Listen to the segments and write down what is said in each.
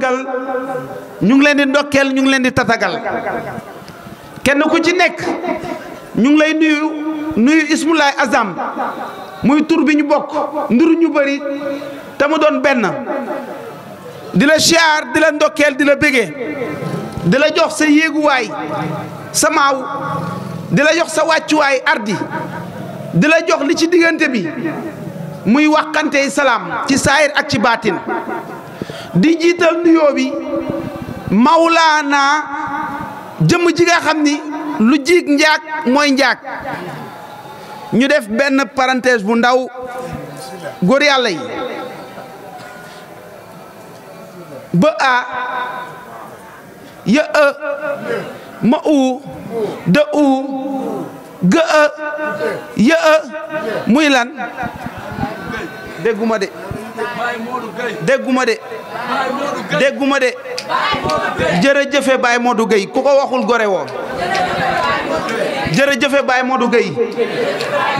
màggal ñu ngi leen di ndokkeel ñu ngi leen di tatagal kenn ku ci nekk ñu ngi lay nuyu ismulaay azam muy tur bi ñu bokk nduru ñu bëri te mu doon benn di la siyaar di la ndokkeel di la bégee di la jox sa yéeguwaay sa maaw di la jox sa wàccuwaay ardi di la jox li ci diggante bi muy waxante salaam ci saayir ak ci baatin di jiital nuyoo bi Mawlaana jëmm ji nga xam ni lu jiig njaag mooy njaag ñu def benn parenthèse bu ndaw góor yàlla yi ba a ya a ma u da u ga a ya a muy lan dégguma de jërëjëfe Baye Modou Gueye ku ko waxul gore woo jërëjëfe Baye Modou Gueye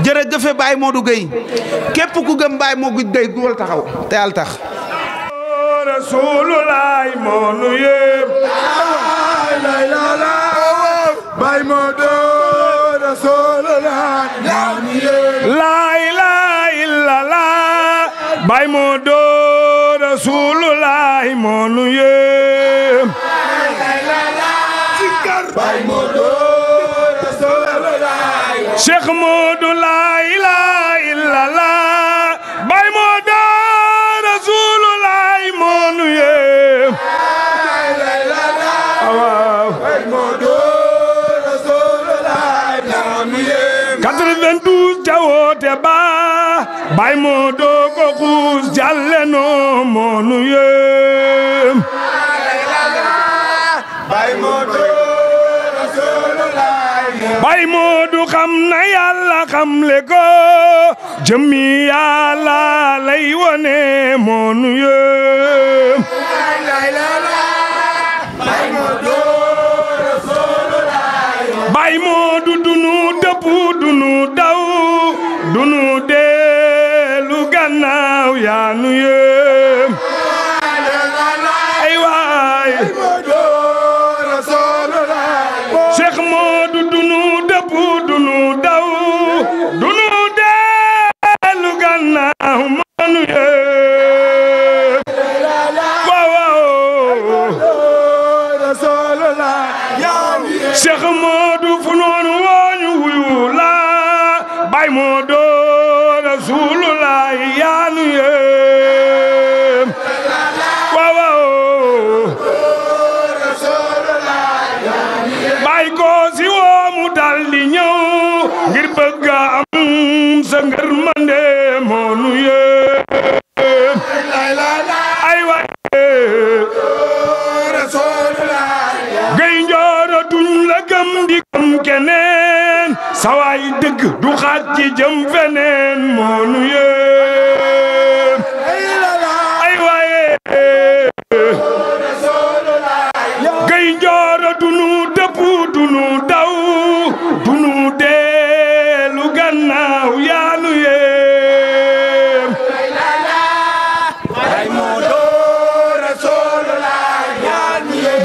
jërëjëfe Baye Modou Gueye képp ku gëm Baye Modou Gueye duwal taxaw te yàlla tax Rasulullah moo nu yéem Baye Modou Rasulullah moo nu yéem la ilaha illallah Baye Modou Rasulullah moo nu yéem Baye Modou Rasulullah Cheikh Modou la ilaha illallah Baye Modou Rasulullah moo nu yéem Baye Modou Rasulullah moo nu yéem 92 jawoote ba Baye Modou ko xuus jàlle noo moo nu yéem Baye Modou Baye Modou xam na Yàlla xamle ko jëmmi Yàlla lay wone moo nu yéem Baye Modou dunu dëpp dunu daw dunu dellu gannaaw yaa nu yéem ay waay Cheikh Modou dunu dëpp dunu daw dunu dellu gannaaw moo nu yéem Cheikh Modou fu noonu wooñu wuyu la Baye Modou Rasulullah yaa nu yéem Baye ko si woo mu dal di ñëw ngir bëgg am sa ngërmande moo nu yéem ay waay gay njooro duñ la gëm di gëm keneen sawaay dëgg du xaaj ci jëm feneen moo nu yéem ay waaye gay njooro dunu dëpp dunu daw dunu deelu gannaaw yaa nu yéem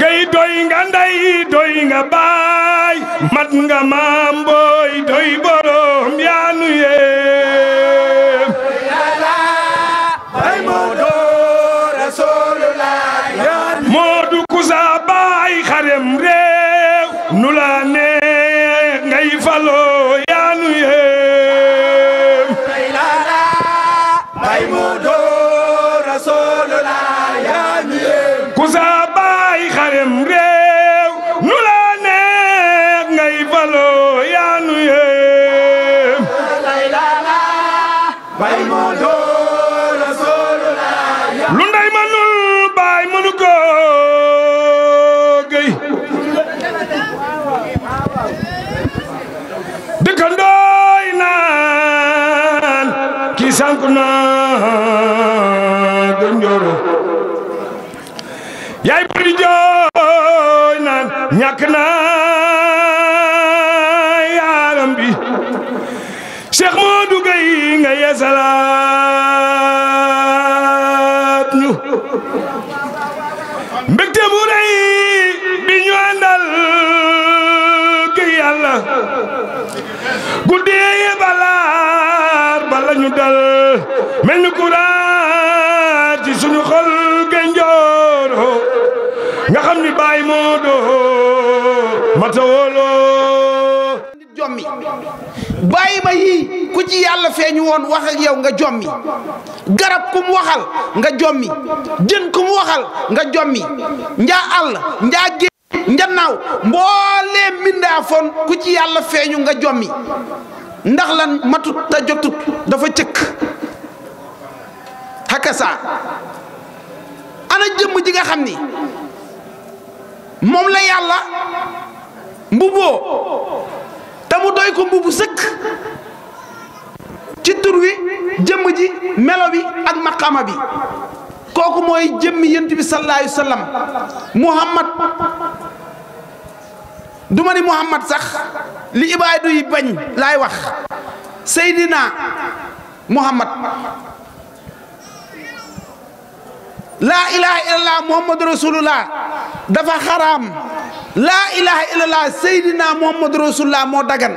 gay doy nga ndey doy nga baay mat nga maam booy doy borom yaa nu yéem Modou ku sa baay xarem réew nu la neex ngay faloo yaa nu yéem ku sa baay xarem réew nu la neex ngay faloo yaa nu yéem lu ndey manul baay mënu ko gëy dëkkandooy naan ki sanku naa gën njooro yaay bari jooy naan ñàkk naa yaaram bi Cheikh Modou Gueye nga yeesalaat ñu nu dal mel ni courant ci suñu xol Gaye Ndioro nga xam ni Baye Modou mata wóoloo jommi bàyyi ma yii ku ci yàlla feeñu woon wax ak yow nga jommi garab ku mu waxal nga jommi jën ku mu waxal nga jommi njaa àll njaa géej njanaaw mbooleem mbindaa fon ku ci yàlla feeñu nga jommi ndax lan matut te jotut dafa cëkk hakasa ana jëmm ji nga xam ni moom la yàlla mbuboo te mu doy ko mbubu sëkk ci tur wi jëmm ji melo bi ak maqama bi kooku mooy jëmmi yent bi sallallahu alayhi wa sallam muhammad du ma ni muhammad sax li ibaadu yi bañ laay wax seydina muhammad laa ilaha illallah muhammadu rasulullah dafa xaraam laa ilaha illallah seydina muhammadu rasulullah moo dagan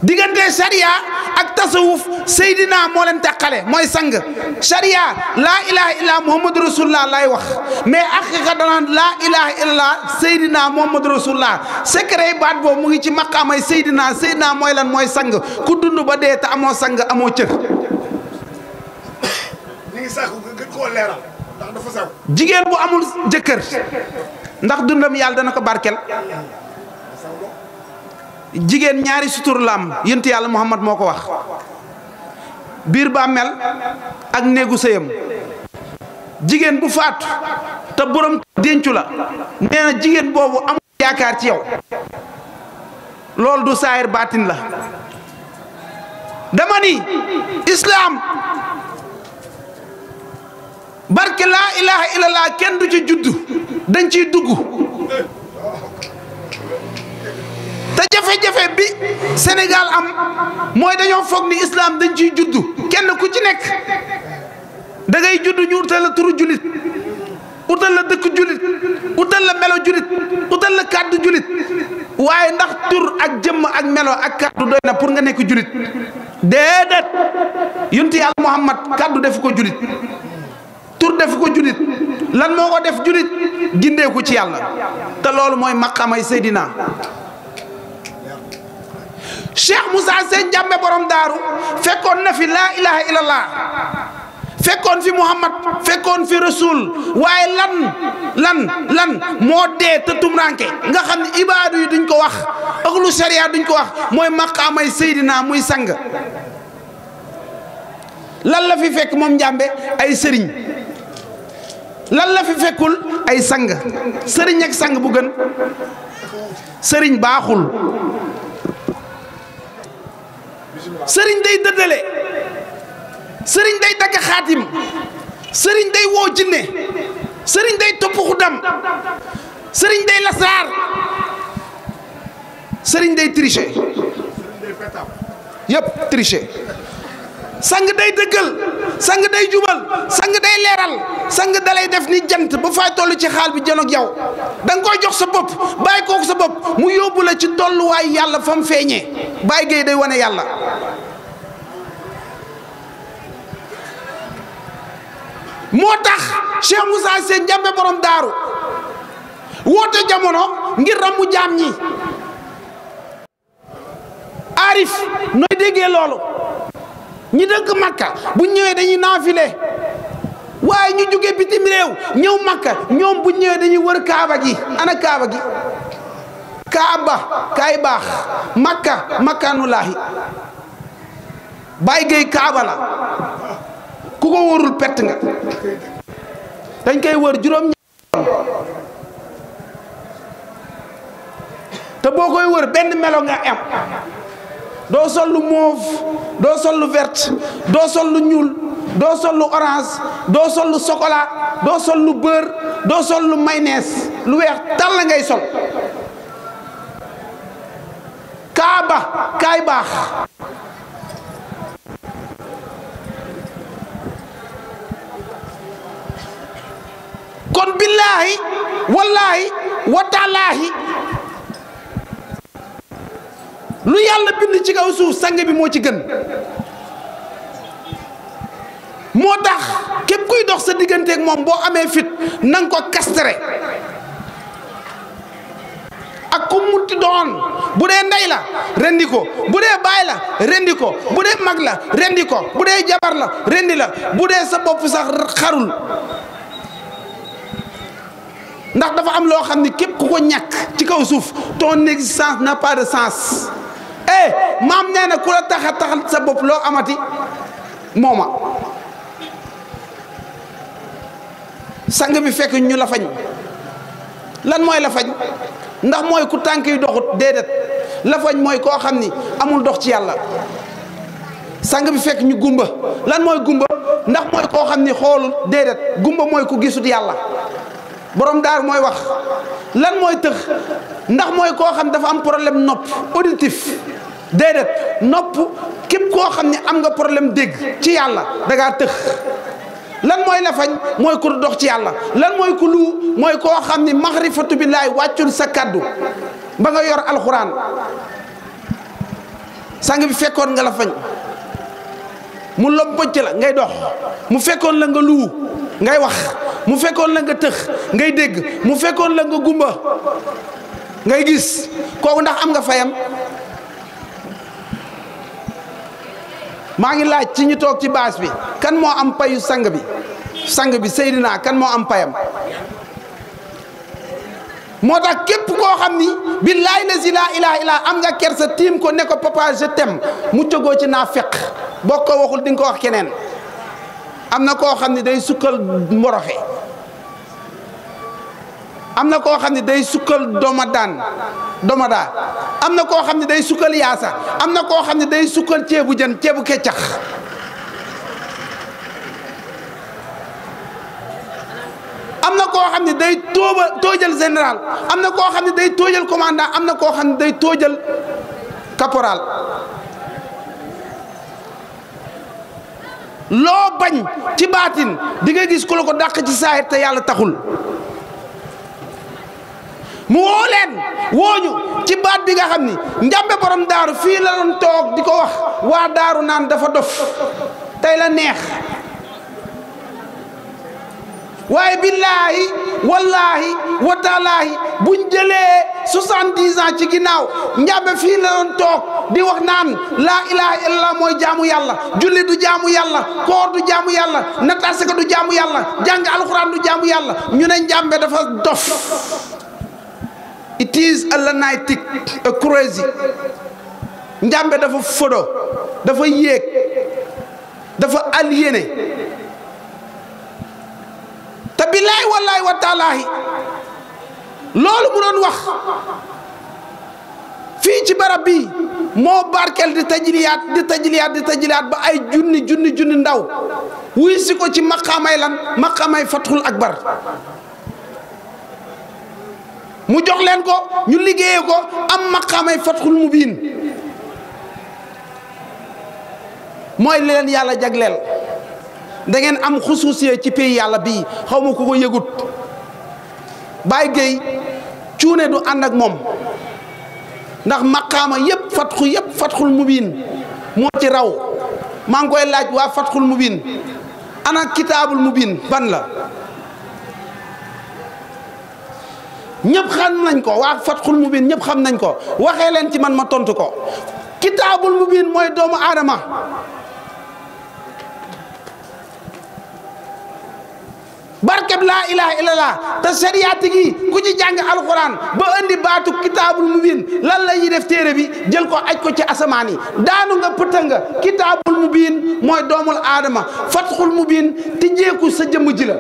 diggante sharia ak tasawuf seydina moo leen teqale mooy sang sharia laa ilaha illallah muhammadu rasulullah lay wax mais haqiqa danaan laa ilaha illallah seydina muhammadu rasulullah secret baat boobu mu ngi ci maqaamay seydina seydina mooy lan mooy sang ku dund ba dee te amoo sang amoo cër jigéen bu amul jëkkër ndax dundam yàlla dana ko barkel jigéen ñaari sutur la am yent yàlla Muhammad moo ko wax biir bàmmeel ak néegu sëyam jigéen bu faatu te borom dencu la nee na jigéen boobu amul yaakaar ci yow loolu du saayir baatin la dama ni islaam barke laa ilaha illallah kenn du ci judd dañ ciy dugg te jafe-jafe bi Sénégal am mooy dañoo foog ni islam dañ ciy judd kenn ku ci nekk da ngay judd ñu utal la turu julit utal la dëkk julit utal la melo julit utal la kàddu julit waaye ndax tur ak jëmm ak melo ak kàddu doy na pour nga nekk julit déedéet yonent Yàlla Muhammad kàddu def ko julit tur def ko julit lan moo ko def julit gindeeku ci yàlla te loolu mooy maqamay Seydina Cheikh Moussa Sène Ndiamé borom daaru fekkoon na fi laa ilaha illallah fekkoon fi Muhammad fekkoon fi Rasul waaye lan moo dee te tumranke nga xam ne ibaadu yi duñ ko wax ak lu sharia duñ ko wax mooy maqamay Seydina muy sang lan la fi fekk moom Ndiamé ay sëriñ lan la fi fekkul ay sang sëriñ ak sang bu gën sëriñ baaxul sëriñ day dëddale sëriñ day dagg xaatim sëriñ day woo jinne sëriñ day topp xudam sëriñ day lasaar sëriñ day tricher yëpp tricher sang day dëggal sang day jubal sang day leeral sang dalay def ni jant ba fay toll ci xaal bi janoog yow da nga koy jox sa bopp bàyyi kooku sa bopp mu yóbbu la ci tolluwaay yàlla fa mu feeñee Baye Gueye day wane yàlla moo tax Cheikh Moussa Sène Ndiamé borom daaru woote jamono ngir rammu jaam ñi arif nooy déggee loolu ñi dëkk Makka bu ñëwee dañuy naafile waaye ñu jóge bitim réew ñëw Makka ñoom bu ñëwee dañuy wër Kaaba gi ana Kaaba gi Kaaba kaay baax Makka makkaanulaahi Baye Gueye Kaaba la ku ko wërul pett nga dañ koy wër juróom te boo koy wër benn melo nga am doo sol lu mauve doo sol lu vert doo sol lu ñuul doo sol lu orange doo sol lu chocolat doo sol lu beurre doo sol lu mayonnaise lu weex tal la ngay sol Kaaba kaay baax kon billaahi wallaahi wa taalaahi lu yàlla bind ci kaw suuf sang bi moo ci gën. moo tax képp kuy dox sa digganteeg moom boo amee fit nanga ko kastere ak ku muti doon bu dee ndey la rendi ko, bu dee baay la rendi ko, bu dee mag la rendi ko, bu dee jabar la rendi la, bu dee sa bopp sax xarul. ndax dafa am loo xam ni képp ku ko ñàkk ci kaw suuf ton existence n'a pas de sens. maam nee na ku la taxal sa bopp loo amati mooma. sang bi fekk ñu la fañ lan mooy la fañ ndax mooy ku tànk yi doxut déedéet la fañ mooy koo xam ni amul dox ci yàlla. sang bi fekk ñu gumba lan mooy gumba ndax mooy koo xam ni xoolul déedéet gumba mooy ku gisut yàlla. borom daar mooy wax lan mooy tëx ndax mooy koo xam dafa am problème nopp auditif déedéet nopp képp koo xam ni am nga problème dégg ci yàlla da ngaa tëx. lan mooy la fañ mooy ku dox ci yàlla. lan mooy ku lu mooy koo xam ni maxrifatu billaahi wàccul sa kaddu ba nga yor alxuraan. sang bi fekkoon nga la fañ mu lompocc la ngay dox, mu fekkoon la nga luu ngay wax, mu fekkoon la nga tëx ngay dégg, mu fekkoon la nga gumba ngay gis, kooku ndax am nga fayam. maa ngi laaj ci ñu toog ci baas bi kan moo am payu sang bi Seydina kan moo am payam. moo tax képp koo xam ni billaahi lazi laa ilaaha illaa am nga kersa tiim ko ne ko papa je t'aime mu cogoo ci naa feq boo ko waxul di nga ko wax keneen. am na koo xam ni day sukkal mboroxe, am na koo xam ne day sukkal domadaa, am na koo xam ne day sukkal yaasa, am na koo xam ne day sukkal ceebu jën, ceebu keccax. am na koo xam ne day toojal général, am na koo xam ne day toojal commandant, am na koo xam ne day toojal caporal. loo bañ ci baatin di nga gis ku la ko dàq ci saahir te yàlla taxul. mu woo leen wooñu ci baat bi nga xam ni njàmbe borom daaru fii la doon toog di ko wax waa daaru naan dafa dof tey la neex. waaye billaahi wallaahi wataalaahi buñ jëlee 70 ans ci ginnaaw njàmbe fii la doon toog di wax naan laa ilaaha illallah mooy jaamu yàlla, julli du jaamu yàlla, koor du jaamu yàlla, natt asaka du jaamu yàlla, jàng alxuraan du jaamu yàlla. ñu ne njàmbe dafa dof. It is a lunatic, a crazy. njàmbe dafa fodo, dafa yéeg, dafa aliéné. te billaay wallaay wa taalaahi loolu mu doon wax fii ci barab bii moo barkel di tajliyaat ba ay junni ndaw wuy si ko ci maqaamay lan maqaamay fathul akbar. mu jox leen ko ñu liggéeyee ko am maqaamay fathul mubiin mooy leen yàlla jagleel. da ngeen am xusuusiyee ci pays yàlla bii xaw ma ku ko yëgut. Baye Gueye cuune du ànd ak moom ndax maqaama yëpp fatxul mubiin moo ci raw. maa ngi koy laaj waa fatxul mubiin ana kitaabul mubiin ban la. ñëpp xam nañ ko waa fatxul mubiin ñëpp xam nañ ko waxee leen ci man ma tontu ko. kitaabul mubiin mooy doomu aadama. barkeb laa ilaha illallah te sariyaati gi ku ci jàng alquran ba andi baatu kitaabul mubiin lan la ñuy def téere bi jël ko aj ko ci asamaan yi daanu nga pëtë nga. kitaabul mubiin mooy doomul aadama, fatxul mubiin tijjeeku sa jëmm ji la.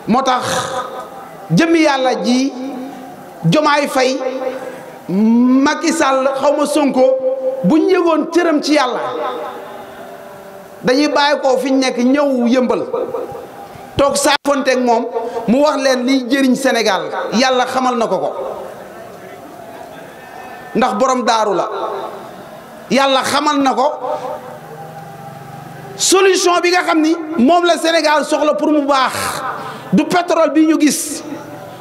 moo tax jëmmi yàlla ji Jomaay Fay, Macky Sall xaw ma Sonko buñ yëgoon cëram ci yàlla dañuy bàyyi ko fi ñu nekk ñëw yëmbal toog saafonteeg moom mu wax leen liy jëriñ Sénégal yàlla xamal na ko ndax borom daaru la. yàlla xamal na ko solution bi nga xam ni moom la Sénégal soxla pour mu baax du pétrole bi ñu gis,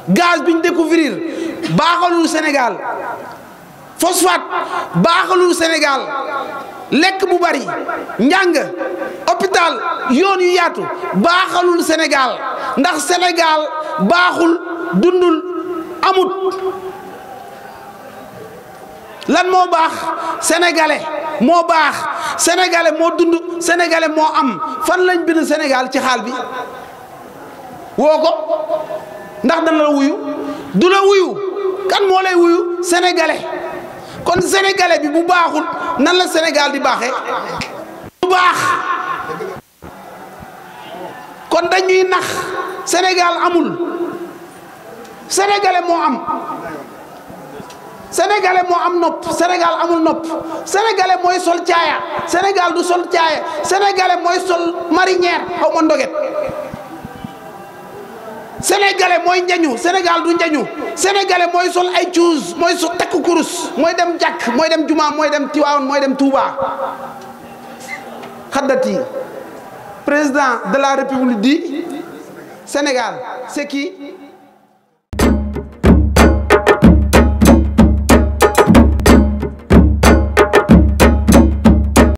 gaz bi ñu découvrir baaxalul Sénégal phosphate baaxalul Sénégal lekk bu bari njàng hôpital yoon yu yaatu baaxalul Sénégal ndax Sénégal baaxul dundul amut lan moo baax sénégalais moo baax sénégalais moo dund sénégalais moo am fan lañ bind Sénégal ci xaal bi woo ko ndax dana la wuyu du la wuyu kan moo lay wuyu sénégalais kon sénégalais bi bu baaxul nan la Sénégal di baaxee bu baax kon dañuy nax Sénégal amul sénégalais moo am sénégalais moo am nopp Sénégal amul nopp sénégalais mooy sol caaya Sénégal du sol caaya sénégalais mooy sol marinière xaw ma ndoget sénégalais mooy njañu Sénégal du njañu sénégalais mooy sol ay cuus mooy su takk kurus mooy dem jàkk mooy dem juma mooy dem Tiwaawan mooy dem Touba xaddati président de la République du Sénégal c'est qui